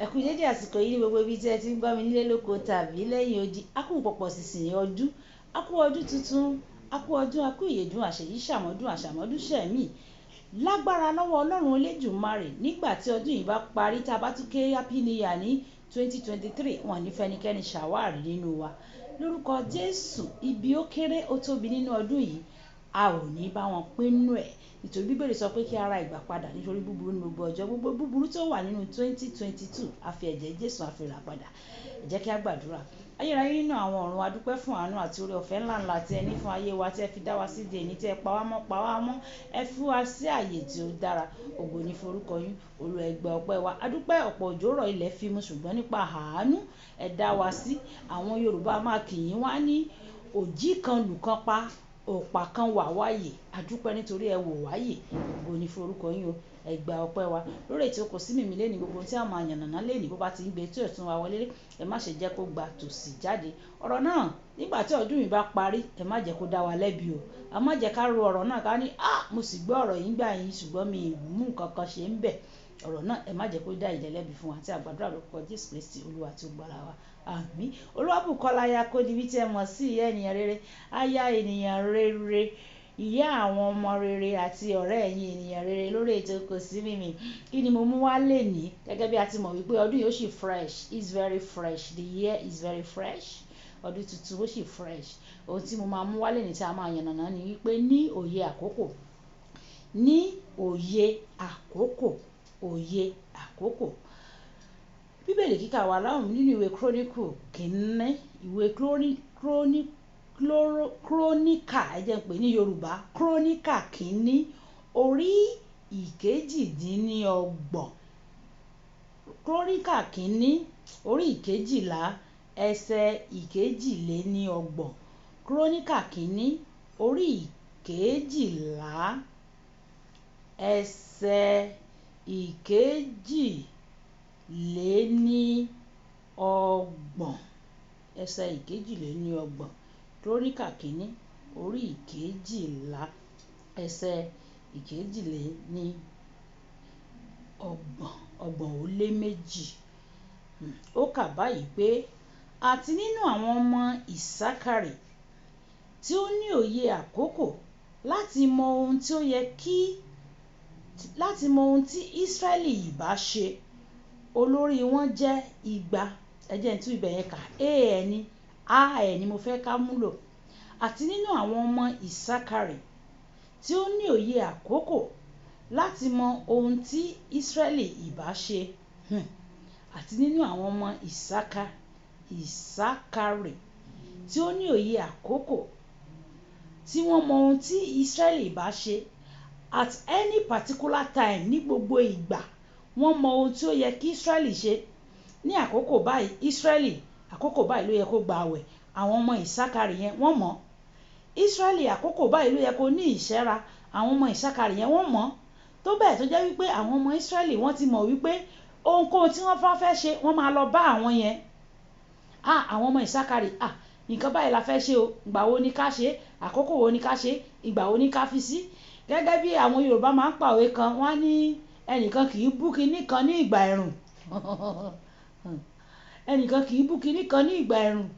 Ẹ kú dédé àsìkò yìí ní gbogbo ibi tí ẹ ti ń gbọ́ mi nílé lóko tàbí lẹ́yìn odi. A kú pọ̀pọ̀ ṣìnṣìn ọdún, a kú ọdún tuntun, a kú ọdún, a kú ìyèdún, àṣeyí ṣàmọ́dún, àṣàmọ́dún ṣẹ̀mí. Lágbára lọ́wọ́ Ọlọ́run Elédùmarè, nígbà tí ọdún yìí bá parí, tí a bá tún ké Happy New Year ní 2023, wọ́n ní fẹ́nikẹ́ni ṣàwárí nínú wa. Lórúkọ Jésù, ibi ó kéré ó tóbi nínú ọdún yìí, a ò ní bá wọn pín nínú ẹ̀. Nítorí Bíbélì sọ pé kí a ra ìgbà padà nítorí búburú ní gbogbo ọjọ́. Gbogbo búburú tó wà nínú 2022, a fi ẹ̀jẹ̀ Jésù a fi rà padà. Ẹ jẹ́ kí a gbàdúrà. Ayérayé nínú àwọn ọ̀run, a dúpẹ́ fún àánú àti oore ọ̀fẹ́ ńlá ńlá tí ẹ ní fún ayé wa, tí ẹ fi dá wa sí di èní, tí ẹ pa wá mọ́, pa wá mọ́. Ẹ fún wa sí ààyè tí ó dára. Ògo ni fún orúkọ yín. Olúwa, ẹ gba ọpẹ́ wa. A dúpẹ́, ọ̀pọ̀ òjò rọ̀, ilẹ̀ fi mu, ṣùgbọ́n nípa àánú ẹ dá wa sí. Àwọn Yorùbá máa kì í wá ní òjì kan lù kan pa, ọ̀pá kan wà wáyè. A dúpẹ́ nítorí ẹ wò wáyè. Ògo ni fún orúkọ yín o. Ẹ gba ọpẹ́ wa. Lórí ètò Kò Sí Mímì lónìí, gbogbo ohun tí a máa yànnàná lónìí, bó bá ti ń gbé tí ọ̀tún wa wọlé, ẹ má ṣe jẹ́ kó gba tòsí jáde. Ọ̀rọ̀ náà, nígbà tí ọdún yìí bá parí, ẹ má jẹ́ kó dá wa lẹ́bi o. A má jẹ́ ká ro ọ̀rọ̀ náà ká ní, "Á, mo sì gbọ́ ọ̀rọ̀ yìí nígbà yìí, ṣùgbọ́n mi ò mú nǹkan kan ṣe ń bẹ̀." Ọ̀rọ̀ náà, ẹ má jẹ́ kó dá ìdálẹ́bi fún wa tí a gbàdúrà lórúkọ Jésù Kristi Olúwa tí ó gbàlà wa. Àmín. Olúwabùkọ́lá aya Kódibí tí ẹ mọ̀ sí ìyá ènìyàn rere, aya ènìyàn rere, ìyá àwọn ọmọ rere àti ọ̀rẹ́ ẹ̀yin ènìyàn rere lórí ètò Kò Sí Mímì. Kí ni mo mú wá lénìí? Gẹ́gẹ́ bí a ti mọ̀ wípé ọdún yìí ó sì fresh, is very fresh. The year is very fresh. Ọdún tuntun ó sì fresh. Ohun tí mo máa mú wá lénìí tí a máa yànnàná ni wípé ní òye àkókò. Ní òye àkókò, òye àkókò. Bíbélì kíkà wà láwùn nínú ìwé Kíróníkù kìíní, ìwé Kíróníkà, ẹ jẹ́ n pè ní Yorùbá, Kíróníkà kìíní, orí ìkejìdínlọ́gbọ̀n. Kíróníkà kìíní, orí ìkejìlá, ẹsẹ̀ ìkejìléníọgbọ̀n. Kíróníkà kìíní, orí ìkejìlá, ẹsẹ̀ ìkejìléníọgbọ̀n. Ẹsẹ̀ ìkejìléníọgbọ̀n. Kíróníkà kìíní, orí ìkejìlá, ẹsẹ̀ ìkejìléníọgbọ̀n, ọgbọ̀n ó lé méjì. Ó kà báyìí pé, àti nínú àwọn ọmọ Isakari tí ó ní òye àkókò láti mọ ohun tí ó yẹ kí, láti mọ ohun tí Israẹli ìbá ṣe, olórí wọn jẹ́ igba. Ẹ jẹ́ n tún ibẹ̀ yẹn kà. A ẹni, A ẹni mo fẹ́ ká mú lò. Àti nínú àwọn ọmọ Isakari tí ó ní òye àkókò láti mọ ohun tí Israẹli ìbá ṣe. Àti nínú àwọn ọmọ Isakari tí ó ní òye àkókò tí wọ́n mọ ohun tí Israẹli ìbá ṣe at any particular time, ní gbogbo ìgbà, wọ́n mọ ohun tí ó yẹ kí Israẹli ṣe. Ní àkókò báyìí, Israẹli, àkókò báyìí ló yẹ kó gba àwẹ̀. Àwọn ọmọ Isakari yẹn wọ́n mọ̀. Israẹli, àkókò báyìí ló yẹ kó ní ìṣẹ́ra. Àwọn ọmọ Isakari yẹn wọ́n mọ̀. Tó bẹ́ẹ̀ tó jẹ́ wípé àwọn ọmọ Israẹli wọ́n ti mọ̀ wípé ohunkóhun tí wọ́n bá fẹ́ ṣe, wọ́n máa lọ bá àwọn yẹn. Ah, àwọn ọmọ Isakari, ah, nǹkan báyìí la fẹ́ ṣe o. Ìgbà wo ni ká ṣe? Àkókò wo ni ká ṣe? Ìgbà wo ni ká fi sí? Gẹ́gẹ́ bí àwọn Yorùbá máa ń pàwé kan, wọ́n á ní ẹnìkan kì í bú kiní kan ní ìgbà ẹ̀rùn. Ẹnìkan kì í bú kiní kan ní ìgbà ẹ̀rùn.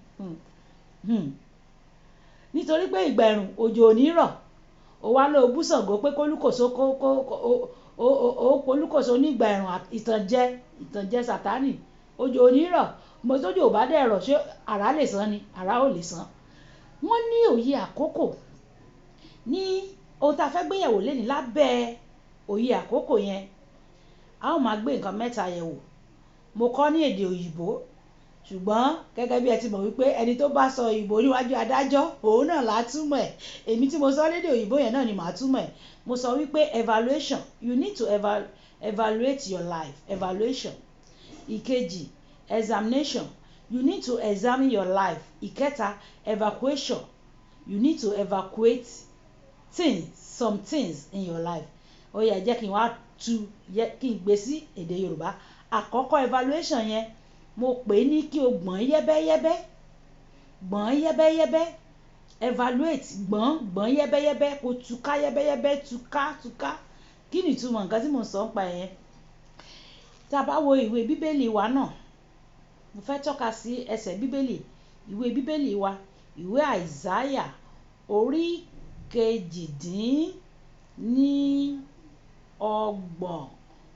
Nítorí pé ìgbà ẹ̀rùn òjò ò ní rọ̀. Ó wá lọ bú Ṣàngó pé kólúkòso kó kó ó ó polúkòso ní ìgbà ẹ̀rùn, ìtànjẹ, ìtànjẹ Sàtánì. Òjò ò ní rọ̀. Mo tójò ò bá dẹ̀ rọ̀, ṣé àrá lè sán ni? Àrá ò lè sán. Wọ́n ní òye àkókò. Ní ohun tí a fẹ́ gbé yẹ̀wò lénìí lábẹ́ òye àkókò yẹn, a ó máa gbé nǹkan mẹ́ta yẹ̀wò. Mo kọ́ ní èdè òyìnbó, ṣùgbọ́n gẹ́gẹ́ bí ẹ ti mọ̀ wípé ẹni tó bá sọ òyìnbó níwájú adájọ́, òun náà là á túmọ̀ ẹ̀. Èmi tí mo sọ lédè òyìnbó yẹn náà ni màá túmọ̀ ẹ̀. Mo sọ wípé evaluation, you need to evaluate your life. Evaluation. Ìkejì, examination, you need to examine your life. Ìkẹta, evacuation, you need to evacuate things, some things in your life. Ó yá, jẹ́ kí n wá tú, yẹ kí n gbé sí èdè Yorùbá. Àkọ́kọ́, evaluation yẹn, mo pè é ní kí o gbọ̀n yẹ́bẹ́yẹ́bẹ́, gbọ̀n yẹ́bẹ́yẹ́bẹ́. Evaluate, gbọ̀n, gbọ̀n yẹ́bẹ́yẹ́bẹ́, kó túká yẹ́bẹ́yẹ́bẹ́, túká, túká. Kí ni ìtumọ̀ nǹkan tí mò ń sọ nípa ẹ̀ yẹn? Tí a bá wo ìwé Bíbélì wa náà, mo fẹ́ tọ́ka sí ẹsẹ̀ Bíbélì, ìwé Bíbélì wa, ìwé Isaiah orí 38,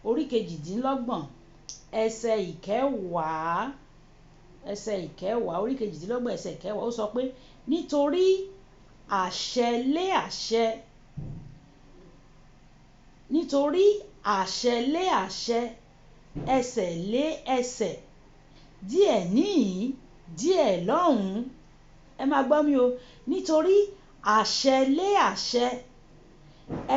orí 28, ẹsẹ̀ ìkẹwàá, ẹsẹ̀ ìkẹwàá, orí 28, ẹsẹ̀ ìkẹwàá. Ó sọ pé nítorí àṣẹ lé àṣẹ, nítorí àṣẹ lé àṣẹ, ẹsẹ̀ lé ẹsẹ̀, díẹ̀ níhìn-ín, díẹ̀ lọ́hùn-ún. Ẹ máa gbọ́ mi o. Nítorí àṣẹ lé àṣẹ,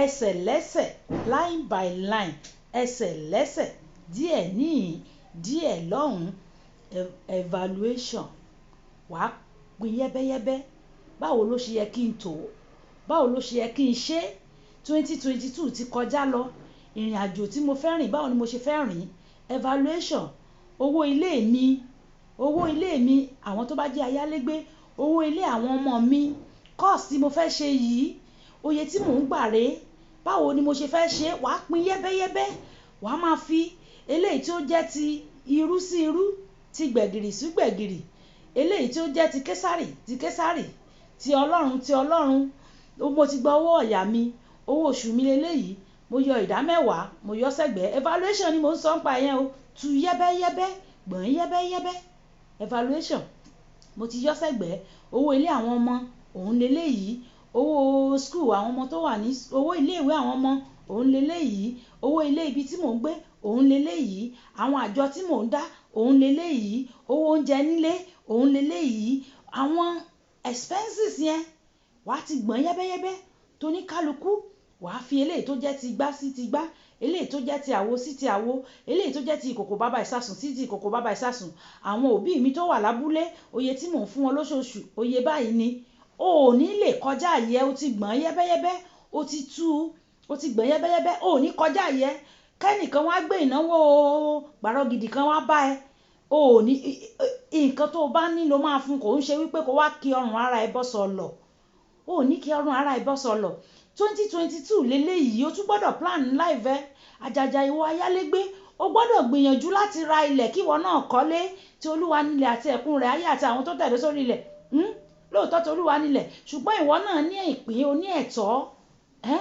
ẹsẹ̀ lẹ́sẹ̀, line by line, ẹsẹ̀ lẹ́sẹ̀, díẹ̀ níhìn-ín, díẹ̀ lọ́hùn-ún. Evaluation. Wà á pín yẹ́bẹ́yẹ́bẹ́. Báwo ló ṣe yẹ kí n tò ó? Báwo ló ṣe yẹ kí n ṣe? 2022 ti kọjá lọ. Ìrìnàjò tí mo fẹ́ rìn, báwo ni mo ṣe fẹ́ rìn? Evaluation. Owó ilé mi, owó ilé mi, àwọn tó bá jẹ́ ayálégbé, owó ilé àwọn ọmọ mi, course tí mo fẹ́ ṣe yìí, oye tí mò ń gbà rè, báwo ni mo ṣe fẹ́ ṣe? Wà á pín yẹ́bẹ́yẹ́bẹ́. Wà á máa fi eléyìí tí ó jẹ́ ti irú sí irú, ti gbẹ̀gìrì sí gbẹ̀gìrì, eléyìí tí ó jẹ́ ti Késàrì, ti Késàrì, ti Ọlọ́run, ti Ọlọ́run. Mo ti gba owó ọ̀yà mi, owó oṣù mi léléyìí, mo yọ ìdámẹ́wàá, mo yọ sẹ́gbẹ̀ẹ́. Evaluation ni mò ń sọ ń pa ìyẹn o. Tu yẹ́bẹ́yẹ́bẹ́, gbọ̀n yẹ́bẹ́yẹ́bẹ́. Evaluation. Mo ti yọ sẹ́gbẹ̀ẹ́. Owó ilé àwọn ọmọ, òun léléyìí. Owó school àwọn ọmọ tó wà ní, owó ilé ìwé àwọn ọmọ, òun léléyìí. Owó ilé ibi tí mò ń gbé, òun léléyìí. Àwọn àjọ tí mò ń dá, òun léléyìí. Owó oúnjẹ nílé, òun léléyìí. Àwọn expenses yẹn, wà á ti gbọ̀n yẹ́bẹ́yẹ́bẹ́. Toní kálukú, wà á fi eléyìí tó jẹ́ ti igbá sí ti igbá, eléyìí tó jẹ́ ti àwo sí ti àwo, eléyìí tó jẹ́ ti ìkòkò bàbá ìsasùn sí ti ìkòkò bàbá ìsasùn. Àwọn òbí mi tó wà lábúlé, oye tí mò ń fún wọn lóṣooṣù, oye báyìí ni. O ò ní lè kọjá àyè, o ti gbọ̀n yẹ́bẹ́yẹ́bẹ́, o ti tú, o ti gbọ̀n yẹ́bẹ́yẹ́bẹ́, o ò ní kọjá àyè. Kẹ́ni kan wá gbé ìnáwó gbàrọgidi kan wá bá ẹ. O ò ní, nǹkan tó bá ní ló máa fún, kò ń ṣe wípé kó wá kí ọrùn ara ẹ bọ́ sọ̀lọ̀. O ò ní kí ọrùn ara ẹ bọ́ sọ̀lọ̀. 2022 léléyìí, o tún gbọdọ̀ plan life ẹ. Àjàjà ìwọ ayálégbé, o gbọdọ̀ gbìyànjú láti ra ilẹ̀ kí ìwọ náà kọ́lé. Tí Olúwa nílẹ̀ àti ẹ̀kún rẹ̀, ayé àti àwọn tó tẹ̀dó sórí ilẹ̀. Lóòótọ́ tí Olúwa nílẹ̀, ṣùgbọ́n ìwọ náà ní ìpín, o ní ẹ̀tọ́. Ẹ́,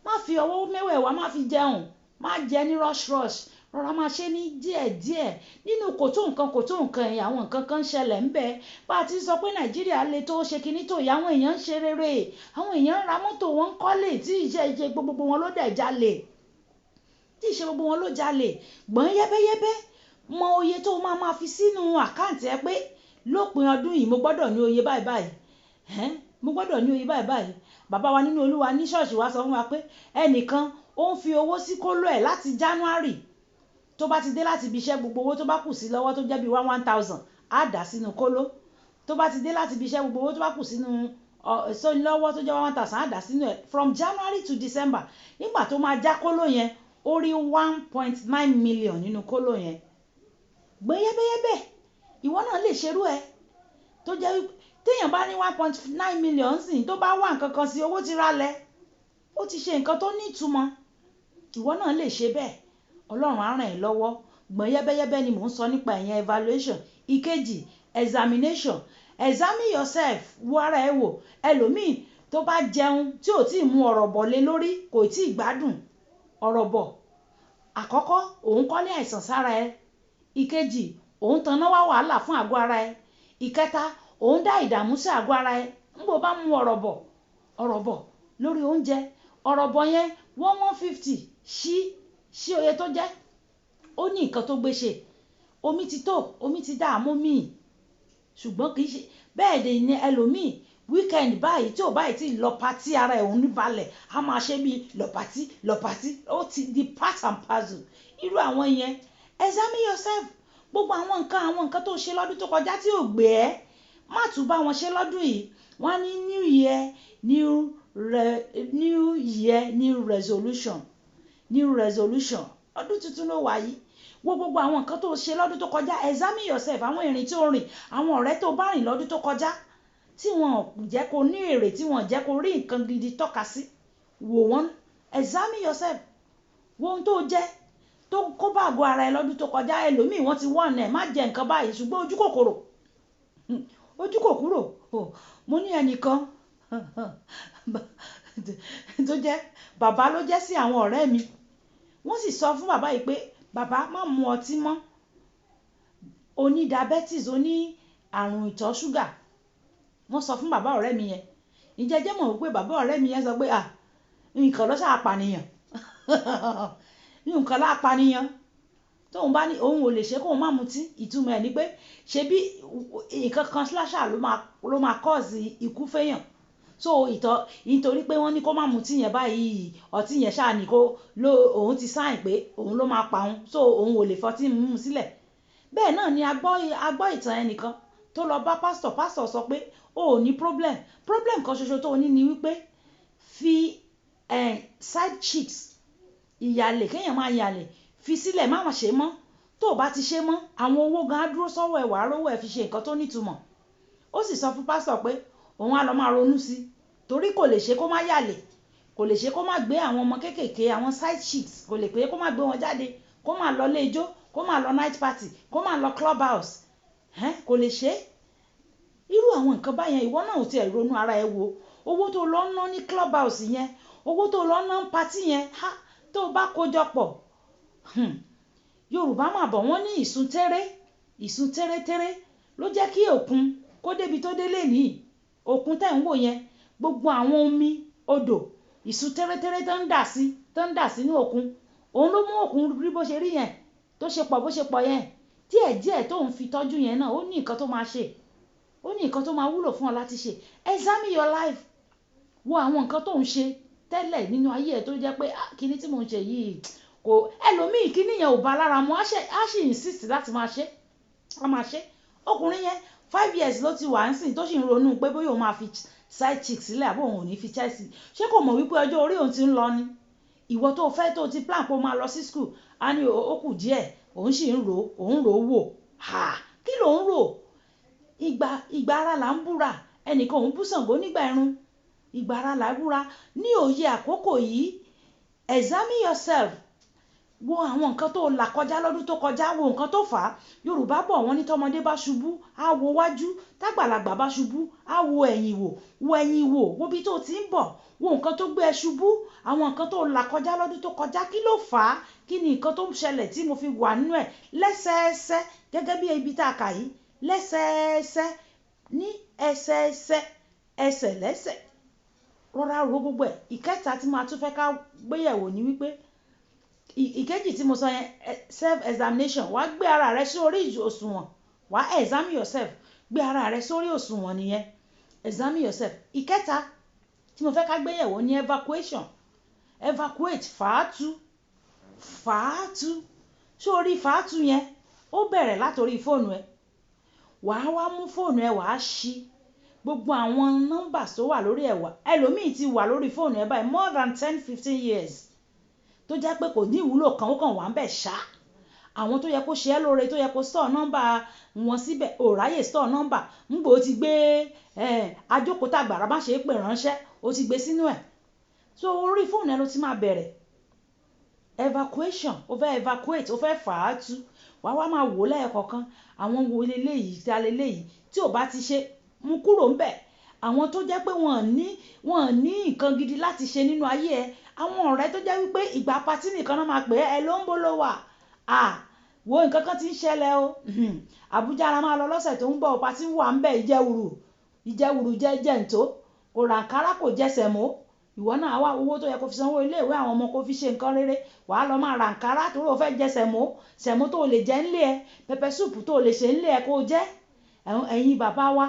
má fi ọwọ́ mẹ́wẹ̀ẹ̀wá, má fi jẹun. Má jẹ ní rush rush. Rọra máa ṣe ní díẹ̀díẹ̀. Nínú kò tó nǹkan, kò tó nǹkan yẹn, àwọn nǹkan kan ń ṣẹlẹ̀ ń bẹ. Bá ti sọ pé Nàìjíríà le tó ṣe kíní tó yìí, àwọn èèyàn ń ṣe rere. Àwọn èèyàn ń ra mọ́tò, wọ́n ń kọ́lé tí ìṣe ìṣe gbogbo wọn ló dẹ̀ jalè. Tí ìṣe gbogbo wọn ló jalè. Gbọ̀n yẹ́bẹ́yẹ́bẹ́. Mọ oye tó máa ma fi sínú account ẹ pé lópin ọdún yìí mo gbọdọ̀ ní oye báyìí báyìí. Ẹ́n, mo gbọdọ̀ ní oye báyìí báyìí. Bàbá wa nínú Olúwa ní ṣọ́ọ̀ṣì wa sọ fún wa pé ẹnìkan ó ń fi owó sí kóló ẹ̀ láti January. Tó bá ti dé láti ibi iṣẹ́, gbogbo owó tó bá kù sí lọ́wọ́ tó jẹ́ bí one one thousand, á dà sínú kóló. Tó bá ti dé láti ibi iṣẹ́, gbogbo owó tó bá kù sínú, sórí lọ́wọ́ tó jẹ́ 1,000, á dà sínú ẹ̀ from January to December. Nígbà tó máa já kóló yẹn, ó rí 1.9 million nínú kóló yẹn. Gbọ̀n yẹ́bẹ́yẹ́bẹ́. Ìwọ náà lè ṣerú ẹ. Tó jẹ́ wípé tí èèyàn bá ní 1.9 million sì, tó bá wà nǹkan kan sí, owó ti ralẹ̀. Ó ti ṣe nǹkan tó ní ìtumọ̀. Ìwọ náà lè ṣe bẹ́ẹ̀. Ọlọ́run á ràn ẹ́ lọ́wọ́. Gbọ̀n yẹ́bẹ́yẹ́bẹ́ ni mò ń sọ nípa ìyẹn evaluation. Ìkejì, examination. Examine yourself. Wo ara ẹ wò. Ẹlòmíì tó bá jẹun tí ò tí ì mú ọ̀rọ̀ bọ̀ lé lórí, kò tí ì gbádùn ọ̀rọ̀ bọ̀. Àkọ́kọ́, òun kọ́lé àìsàn sára ẹ. Ìkejì, òun taná wá wàhálà fún àgọ́ ara ẹ. Ìkẹta, òun dá ìdààmú sí àgọ́ ara ẹ. Nígbà ó bá mú ọ̀rọ̀ bọ̀, ọ̀rọ̀ bọ̀ lórí oúnjẹ, ọ̀rọ̀ bọ̀ yẹn one one fifty sí, sí oye tó jẹ́. Ó ní nǹkan tó gbé ṣe. Omi ti tó, omi ti dá àmú mi. Ṣùgbọ́n kì í ṣe bẹ́ẹ̀ dẹ̀ ni ẹlòmíì weekend báyìí tí ò báyìí tí lọ party, ara ẹ̀ òun ní balẹ̀. A máa ṣe bí lọ party, lọ party. Ó ti di part and parcel. Irú àwọn yẹn, examine yourself. Gbogbo àwọn nǹkan tó ṣe lọ́dún tó kọjá tí ò gbé ẹ́, má tún bá wọn ṣe lọ́dún yìí. Wọ́n á ní new year, new year, new resolution, new resolution. Ọdún tuntun ló wà yìí. Wo gbogbo àwọn nǹkan tó ṣe lọ́dún tó kọjá. Examine yourself. Àwọn ìrìn tí o rìn, àwọn ọ̀rẹ́ tó bá rìn lọ́dún tó kọjá tí wọn ò jẹ́ kó ní èrè, tí wọn ò jẹ́ kó rí nǹkan gidi tọ́ka sí, wò wọ́n. Examine yourself. Wo ohun tó jẹ tó tó kó bá àgọ́ ara ẹ lọ́dún tó kọjá. Ẹlòmíì, wọ́n ti wọ́n ẹ̀ má jẹ nǹkan báyìí, ṣùgbọ́n ojú kòkòrò, ojú kò kúrò. Mo ní ẹnìkan tó jẹ́ bàbá ló jẹ́ sí àwọn ọ̀rẹ́ mi. Wọ́n sì sọ fún bàbá yìí pé, "Bàbá, má mu ọtí mọ́." Oní diabetes, oní àrùn ìtọ̀ ṣúgà. Wọ́n sọ fún bàbá ọ̀rẹ́ mi yẹn. Ǹjẹ́ ẹ jẹ́ mọ̀ wípé bàbá ọ̀rẹ́ mi yẹn sọ pé, "À, nǹkan ló ṣáà pànìyàn, nǹkan lá pànìyàn." Tóun bá ní òun ò lè ṣe kóun má mutí, ìtumọ̀ ẹ̀ ni pé ṣebí nǹkan kan ṣáà ló máa cause ikú féyàn. So ìtọ̀, nítorí pé wọ́n ní kó má mutí yẹn báyìí, ọtí yẹn ṣáà ní kó ló òun ti sign pé òun ló máa pa òun, so òun ò lè fọtí mímu sílẹ̀. Bẹ́ẹ̀ náà ni a gbọ́ ìtàn ẹnìkan tó lọ bá pásítọ̀. Pásítọ̀ sọ pé o ò ní problem. Problem kan ṣoṣo tó o ní ni wípé fi side chicks, ìyàlè, kéèyàn máa yàlè, fi sílẹ̀, má ṣe mọ́. Tó o bá ti ṣe mọ́, àwọn owó gan á dúró sọ́wọ́ ẹ̀, wàá rówó ẹ̀ fi ṣe nǹkan tó nítumọ̀. Ó sì sọ fún pásítọ̀ pé òun á lọ máa ronú sí i, torí kò lè ṣe kó má yàlè, kò lè ṣe kó má gbé àwọn ọmọ kéékèèké, àwọn side chicks, kò lè pé kó má gbé wọn jáde, kó má lọ ilé ijó, kó má lọ night party, kó má lọ club house. Kò lè ṣe é. Irú àwọn nǹkan báyẹn, ìwọ náà ò tiẹ̀ ronú ara ẹ wo owó tó lọ ń ná ní club house yẹn, owó tó lọ ń ná ní party yẹn, ha, tó o bá kójọ pọ̀. Yorùbá mà bọ̀, wọ́n ní ìsun tẹ́rẹ́, ìsun tẹ́rẹ́tẹ́rẹ́ ló jẹ́ kí òkun kó débi tó délé nìí. Òkun tẹ̀ ń wò yẹn, gbogbo àwọn omi odò, ìsun tẹ́rẹ́tẹ́rẹ́ tó ń dà sínú òkun, òun ló mú òkun rí bó ṣe rí yẹn, tó ṣe pọ̀ bó ṣe pọ̀ yẹn. Díẹ̀díẹ̀ tó ń fi tọ́jú yẹn náà, ó ní nǹkan tó máa ṣe, ó ní nǹkan tó máa wúlò fún ọ láti ṣe. Examine your life. Wo àwọn nǹkan tó ń ṣe tẹ́lẹ̀ nínú ayé ẹ̀ tó jẹ́ pé, "Ah, kíní tí mò ń ṣe yìí kò." Ẹlòmíì, kíní yẹn ò bá lára mu, á sì insist láti máa ṣe, á máa ṣe. Ọkùnrin yẹn, 5 years ló ti wà ń sìn tó sì ń ronú pé bóyá òun máa fi side chick sílẹ̀ àbí òun ò ní fi Chelsea. Ṣé kò mọ̀ wípé ọjọ́ orí òun ti ń lọ ni? Ìwọ tó fẹ́, tó ti plan pé ó máa lọ sí school, á ní ó kù díẹ̀, òun sì ń rò, òun rò ó wò. Ha, kí ló ń rò? Ìgbà ara là ń búra, ẹnìkan òun bú Ṣàngó nígbà ẹ̀rùn. Ìgbà ara là ń búra. Ní òye àkókò yìí, examine yourself. Wo àwọn nǹkan tó là kọjá lọ́dún tó kọjá, wo nǹkan tó fà á. Yorùbá bọ̀, wọ́n ní tọmọdé bá ṣubú, á wo wájú; tágbàlagbà bá ṣubú, á wo ẹ̀yìn wò. Wo ẹ̀yìn wò, wo bí tó ti ń bọ̀, wo nǹkan tó gbé ẹ ṣubú, àwọn nǹkan tó là kọjá lọ́dún tó kọjá. Kí ló fà á? Kí ni nǹkan tó ń ṣẹlẹ̀ tí mo fi wà nínú ẹ̀? Lẹ́sẹẹsẹ, gẹ́gẹ́ bí ibi tá a kà yìí, lẹ́sẹẹsẹ, ní ẹsẹẹsẹ, ẹsẹ̀ lẹ́sẹ̀, rọra ro gbogbo ẹ̀. Ìkẹta tí mo tún fẹ́ ká gbéyẹ̀wò ni wípé, ìkejì tí mo sọ yẹn, self examination, wàá gbé ara rẹ sórí òṣùwọ̀n, wàá examine yourself, gbé ara rẹ sórí òṣùwọ̀n nìyẹn, examine yourself. Ìkẹta tí mo fẹ́ ká gbéyẹ̀wò ní evacuation. Evacuate, fàátú, fàátú sórí. Fàátú yẹn, ó bẹ̀rẹ̀ látòrí fóònù ẹ. Wàá wá mú fóònù ẹ, wàá ṣí gbogbo àwọn nọ́mbà tó wà lórí ẹ̀. Wà ẹlòmíì ti wà lórí fóònù ẹ báyìí more than 10, 15 years, tó jẹ́ pé kò ní ìwúlò kan, ó kàn wà ń bẹ̀ ṣá. Àwọn tó yẹ kó ṣe é lóore, tó yẹ kó store nọ́mbà wọn síbẹ̀, ò ráyè store nọ́mbà. Ńgbò ó ti gbé ajókòtàgbàrà má ṣe é pè ránṣẹ́, ó ti gbé sínú ẹ̀. So orí fóònù ẹ ló ti máa bẹ̀rẹ̀ evacuation. Ó fẹ́ evacuate, ó fẹ́ fà á tú. Wàá wá máa wò lẹ́ẹ̀kọ̀ọ̀kan, àwọn wo leléyìí, ta leléyìí, tí ò bá ti ṣe, mú kúrò ńbẹ̀. Àwọn tó jẹ́ pé wọ́n ní nǹkan gidi láti ṣe nínú ayé ẹ, àwọn ọ̀rẹ́ tó jẹ́ wípé ìgbà party nìkan náà máa pè é, "Ẹ ló ń bó ló wà à, wo nǹkan kan tí ń ṣẹlẹ̀ o, Àbújá la máa lọ lọ́sẹ̀ tó ń bọ̀, party wà ń bẹ̀, ìjẹwùrù ìjẹwùrù jẹ́ ǹtó kò rànkárá, kò jẹsẹ̀ mọ́." Ìwọ náà wá owó tó yẹ kó fi sanwó iléèwé àwọn ọmọ, kó fi ṣe nǹkan rere, wàá lọ máa rànkárá torí o fẹ́ jẹ sẹ̀mó. Sẹ̀mó tó o lè jẹ ńlé ẹ, pepper soup tó o lè ṣe ńlé ẹ kó o jẹ. Ẹ̀yin bàbá wa,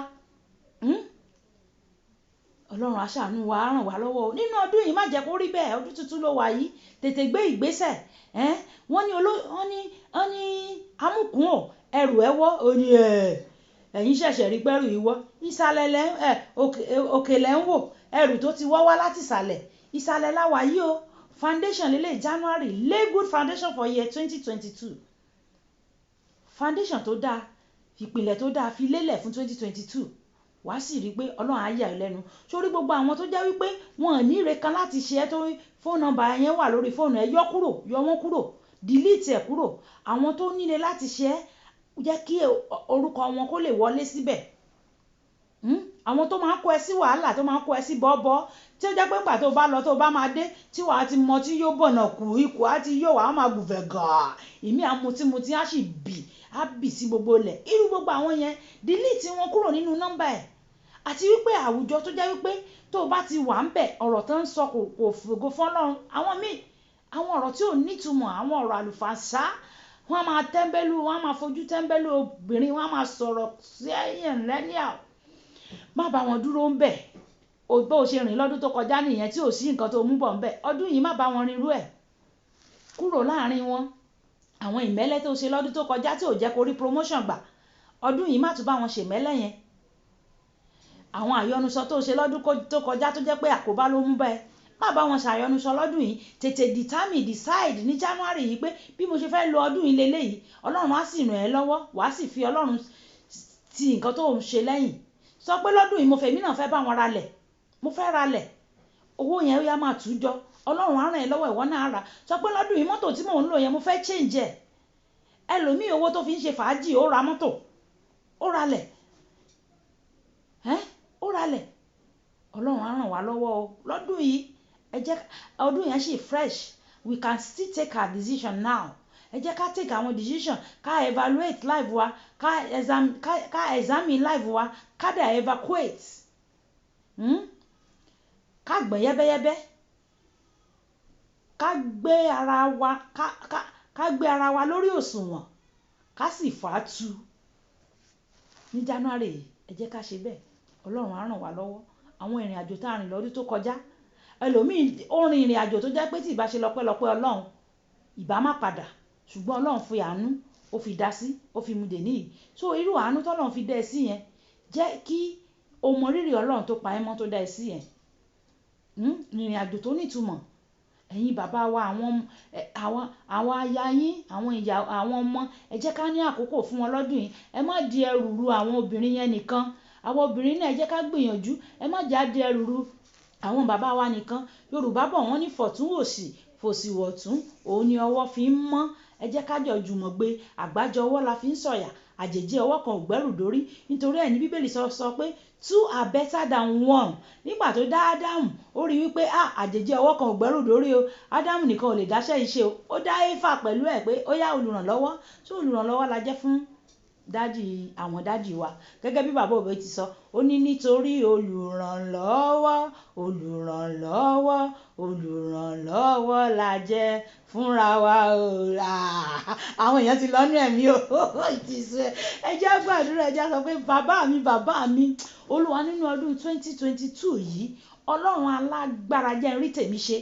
Ọlọ́run á ṣàánú wa, á ràn wá lọ́wọ́ o. Nínú ọdún yìí, má jẹ́ kó rí bẹ́ẹ̀. Ọdún tuntun ló wà yìí, tètè gbé ìgbésẹ̀. Wọ́n ní oló wọ́n ní amúkùn ò ẹrù ẹ wọ́, ó ní ẹ̀ ẹ̀yin ṣẹ̀ṣẹ̀ rí pẹ́rù yìí wọ́. Ìsàlẹ̀ lẹ́ ẹ̀, òkè lẹ́ ń wò, ẹrù tó ti wọ́ wá láti ìsàlẹ̀. Ìsàlẹ̀ la wà yìí o. Foundation lélẹ̀, January, lay good foundation for year 2022. Foundation tó dáa, ìpìlẹ̀ tó dáa, fi lélẹ̀ fún 2022, wàá sì rí i pé Ọlọ́run á yà ẹ́ lẹ́nu. Sórí gbogbo àwọn tó jẹ́ wípé wọn ò ní ire kan láti ṣe ẹ́, tó phone number yẹn wà lórí fóònù ẹ, yọ kúrò, yọ wọ́n kúrò. Delete ẹ̀ kúrò. Àwọn tó nílé láti ṣe ẹ́, jẹ́ kí orúkọ wọn kó lè wọlé síbẹ̀. Àwọn tó máa ń kó ẹ sí wàhálà, tó máa ń kó ẹ sí bọ́ọ́bọ́, tí ó jẹ́ pé ìgbà tó bá lọ, tó bá máa dé, tí wàá ti mọ tí yóò bọ̀nà kù, ikùn á ti yó, wàá máa gùnfẹ̀ gàá. Ìmí á mutí á sì bì, á bì sí gbogbo ilẹ̀. Irú gbogbo àwọn yẹn, delete wọn kúrò nínú nọ́mbà ẹ̀. Àti wípé àwùjọ tó jẹ́ wípé tó bá ti wà ń bẹ̀, ọ̀rọ̀ tó ń sọ kò fògo fún Ọlọ́run. Àwọn míì, àwọn ọ̀rọ̀ tí ò ní ìtumọ̀, àwọn ọ̀rọ̀ àlùfàǹsá, wọ́n á máa tẹ́ńbẹ́lú, wọ́n á máa fojú tẹ́ńbẹ́lú obìnrin, wọ́n á máa sọ̀rọ̀ sí ẹ̀yàn lẹ́níà. Má bá wọn dúró ń bẹ̀. Bó ṣe rìn lọ́dún tó kọjá nìyẹn tí ò sí nǹkan tó mú bọ̀ ń bẹ̀. Ọdún yìí má bá wọn rin irú ẹ̀. Kúrò láàrin wọn. Àwọn ìmẹ́lẹ́ tó ṣe lọ́dún tó kọjá tí ò jẹ́ kó rí promotion gbà, ọdún yìí má tún bá wọn ṣe ìmẹ́lẹ́ yẹn. Àwọn àyọnusọ tó ṣe lọ́dún tó kọjá tó jẹ́ pé àkóbá ló mú bá ẹ, má bá wọn ṣàyọnusọ lọ́dún yìí. Tètè determine, decide ní January yìí pé bí mo ṣe fẹ́ lo ọdún yìí leléyìí. Ọlọ́run á sì ràn ẹ́ lọ́wọ́, wàá sì fi Ọlọ́run ti nǹkan tó ń ṣe lẹ́yìn. Sọ pé lọ́dún yìí mo fẹ́, èmi náà fẹ́ bá wọn ralẹ̀, mo fẹ́ ralẹ̀. Owó yẹn ó yá máa tú jọ. Ọlọ́run á ràn ẹ́ lọ́wọ́, ìwọ náà á rà. Sọ pé lọ́dún yìí mọ́tò tí mò ń lò yẹn, mo fẹ́ change ẹ̀. Ẹlòmíì, owó tó fi ń ṣe fàájì, ó ra mọ́tò, ó ralẹ̀, ẹ́, ó ralẹ̀. Ọlọ́run á ràn wá lọ́wọ́ o lọ́dún yìí. Ẹ jẹ́ ọdún yẹn ṣì fresh, we can still take our decision now. Ẹ jẹ́ ká take àwọn decision, ká evaluate life wa, ká examine life wa, ká dẹ̀ evacuate, Ká gbọ̀n yẹ́bẹ́yẹ́bẹ́, ká gbé ara wa, ká gbé ara wa lórí òṣùwọ̀n, ká sì fà á tu ní January yìí. Ẹ jẹ́ ká ṣe bẹ́ẹ̀. Ọlọ́run á ràn wá lọ́wọ́. Àwọn ìrìn àjò tá a rìn lọ́dún tó kọjá, ẹlòmíì ó rin ìrìn àjò tó jẹ́ pé tí ìbá ṣe lọ́pẹ́lọpẹ́ Ọlọ́run, ìbá má padà. Ṣùgbọ́n Ọlọ́run fi àánú, ó fi dá sí, ó fi mú dè níyì. So irú àánú tọ́lọ́run fi dá ẹ sí yẹn, jẹ́ kí o mọ rírì Ọlọ́run tó pa ẹ́ mọ́, tó dá ẹ sí yẹn. Ìrìn àjò tó ní ìtumọ̀. Ẹ̀yin bàbá wa, àwọn aya yín, àwọn ìyá, àwọn ọmọ, ẹ jẹ́ ká ní àkókò fún wọn lọ́dún yìí. Ẹ má di ẹrù ru àwọn obìnrin yẹn nìkan. Àwọn obìnrin náà, ẹ jẹ́ ká gbìyànjú. Ẹ má jà di ẹrù ru àwọn bàbá wa nìkan. Yorùbá bọ̀, wọ́n ní fọ̀tún wòsì, fòsì wọ̀tún, òun ni ọwọ́ fi ń mọ́. Ẹ jẹ́ ká jọ jùmọ̀ gbé. Àgbájọ ọwọ́ la fi ń sọ̀yà. Àjèjì ọwọ́ kan ò gbẹ́rù dórí. Nítorí ẹ̀ ní Bíbélì sọ pé two are better than one. Nígbà tó dá Ádámù, ó rí wípé, ah, àjèjì ọwọ́ kan ò gbẹ́rù dórí o. Ádámù nìkan ò lè dáṣẹ́ yìí ṣe o. Ó dá Éfà pẹ̀lú ẹ̀ pé ó yá, olùrànlọ́wọ́. So olùrànlọ́wọ́ la jẹ́ fún daddy, àwọn daddy wa. Gẹ́gẹ́ bí bàbá Òbí ti sọ, ó ní nítorí olùrànlọ́wọ́, olùrànlọ́wọ́, olùrànlọ́wọ́ la jẹ́ fúnra wa o. Àwọn èèyàn ti lọ́nú ẹ̀mí o. Ti sú ẹ. Ẹ jẹ́ gbàdúrà, ẹ jẹ́ sọ pé bàbá mi, bàbá mi, Olúwa, nínú ọdún 2022 yìí, Ọlọ́run alágbára, jẹ́ n rí tèmi ṣe.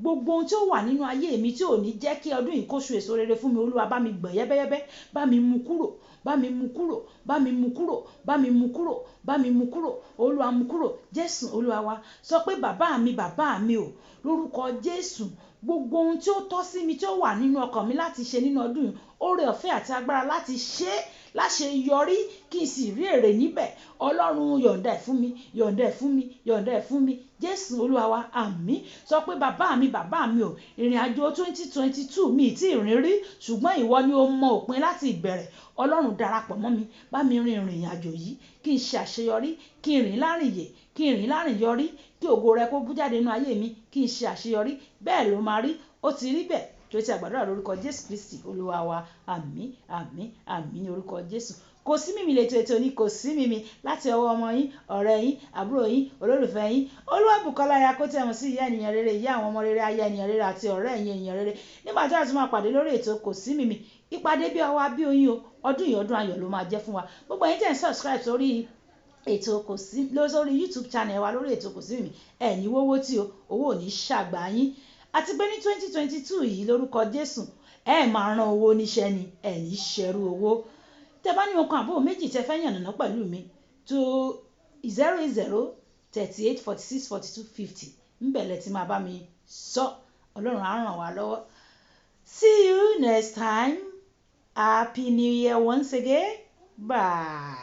Gbogbo ohun tí ó wà nínú ayé mi tí ò ní jẹ́ kí ọdún yìí kó so èso rere fún mi, Olúwa, bá mi gbọ̀n yẹ́bẹ́yẹ́bẹ́, bá mi mú kúrò, bá mi mú kúrò, bá mi mú kúrò, bá mi mú kúrò, bá mi mú kúrò. Olúwa, mú kúrò. Jésù Olúwa wa. Sọ pé bàbá mi, bàbá mi o, lórúkọ Jésù, gbogbo ohun tí ó tọ́ sí mi, tí ó wà nínú ọkàn mi láti ṣe nínú ọdún yìí, oore ọ̀fẹ́ àti agbára láti ṣe é láṣeyọrí kí n sì rí èrè níbẹ̀, Ọlọ́run, yọ̀ǹda ẹ̀ fún mi, yọ̀ǹda ẹ̀ fún mi, yọ̀ǹda ẹ̀ fún mi. Jésù Olúwa wa, àmín. Sọ pé bàbá mi, bàbá mi o, ìrìn àjò 2022 mi tí ì rìn rí, ṣùgbọ́n ìwọ ni o mọ òpin láti ìbẹ̀rẹ̀. Ọlọ́run, darapọ̀ mọ́ mi, bá mi rin ìrìn àjò yìí, kí n ṣe àṣeyọrí, kí n rìn lárìnyè, kí n rìn lárìnyọrí, kí ògo rẹ kó bú jáde nínú ayé mi, kí n ṣe àṣeyọrí. Bẹ́ẹ̀ ló máa rí, ó ti rí bẹ́ẹ̀ tó ti àgbàdúrà lórúkọ Jésù Kristi Olúwa wa. Àmín, àmín, àmín ní orúkọ Jésù. Kò sí mímì lètò, ètò ní Kò sí mímì, láti ọwọ́ ọmọ yín, ọ̀rẹ́ yín, àbúrò yín, olólùfẹ́ yín, Olúwàbùkọ́lá ya kó tẹ̀ wọ́n sí ìyá ènìyàn rere, ìyá àwọn ọmọ rere, aya ènìyàn rere àti ọ̀rẹ́ ẹ̀yin ènìyàn rere. Nígbà tí a tún máa pàdé lórí ètò Kò sí mímì, ìpàdé bí ọwọ́ bí oyin o. Ọdún yìí, ọdún ayọ̀ ló máa jẹ́ fún wa. Gbogbo ẹ̀yin tẹ̀ ń subscribe sórí ètò Kò sí lórí YouTube channel wa, lórí ètò Kò sí mímì, ẹ̀ ní wówó tí o owó ò ní ṣàgbà yín. Àti pé ní 2022 yìí, lórúkọ Jésù, ẹ máa rán owó níṣẹ́ ni, ẹ ní ṣẹrú owó. Tẹ bá ní ohun àbò méjì tẹ fẹ́ yànnàná pẹ̀lú mi, tó 08038464250 ńbẹ̀ lẹ ti máa bá mi sọ. Ọlọ́run á ràn wá lọ́wọ́. See you next time. Happy New Year once again. Bye.